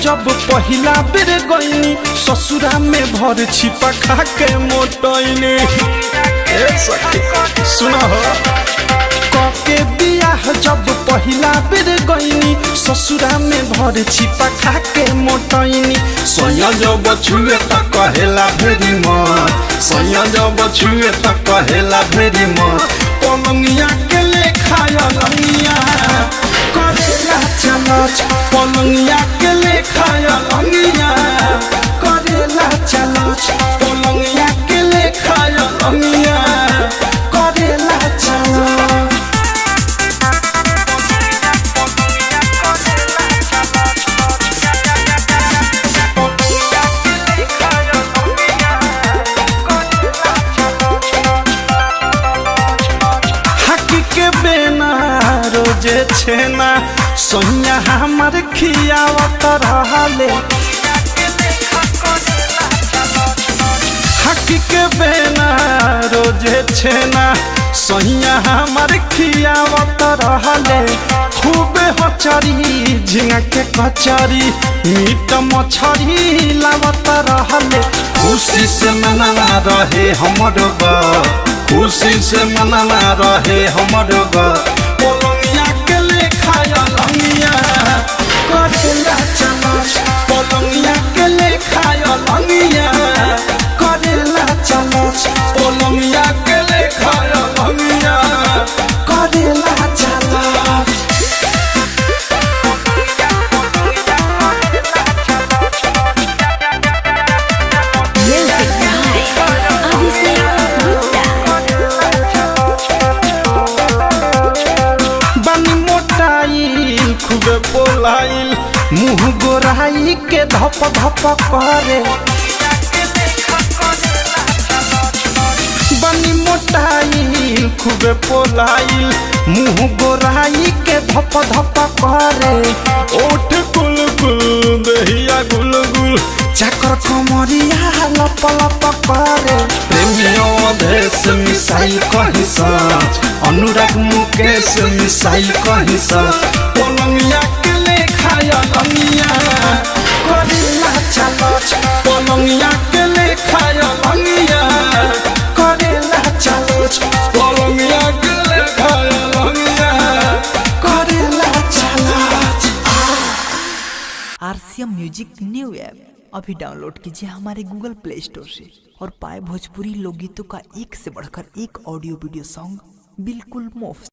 जब पहिला बेर गईनी, ससुरा में भर छिपा खा के मोटैनी। ए सखी सुना हो, कके बियाह जब पहिला बेर गईनी, ससुरा में भर छिपा खा के मोटैनी। सैया जब छुए त कहेला भेरी मत, सैया जब छुए त कहेला भेरी मत। पलंगिया के लेखा अलंगिया करेला चलच, पलंगिया के लेखा अलंगिया करेला चलच, पलंगिया के लेखा अलंगिया करेला चलच। हाकी के बेना रोजे छेना सोनिया हमर खियावत रहले। हाकी के बेना रोजे छेना सोनिया हमर खियावत रहले। खूबे हचरी झिंगा के कचरी मीट मछरी लावत रहले। खुशी से मनाना रहे हमर बा, खुशी से मनाना रहे हमर गा। पलंगिया के लेखा अलंगिया करेला चलच, पलंगिया के लेखा अलंगिया करेला चलच, पलंगिया के लेखा अलंगिया करेला चलच। Music by Abhishek Gupta. बनी मोटाइल खूबे बोलाइल, मुँह गोराई के धप धप करे। बनी मोटाइल खूबे पोलाइल, मुँह गोराई के धप धप करे। ओठ कुल कुल दहिया गुल गुल, चाकर कमरिया लप लप करे। प्रेमियों देश मिसाइल कही सच, अनुराग मुकेश मिसाइल कही सच। पलंगिया के लेखा अलंगिया करेला चलच, पलंगिया के लेखा अलंगिया करेला चलच, पलंगिया के लेखा अलंगिया करेला चलच। आरसीएम म्यूजिक न्यू ऐप अभी डाउनलोड कीजिए हमारे गूगल प्ले स्टोर से और पाए भोजपुरी लोकगीतों का एक से बढ़कर एक ऑडियो वीडियो सॉन्ग बिल्कुल मुफ्त।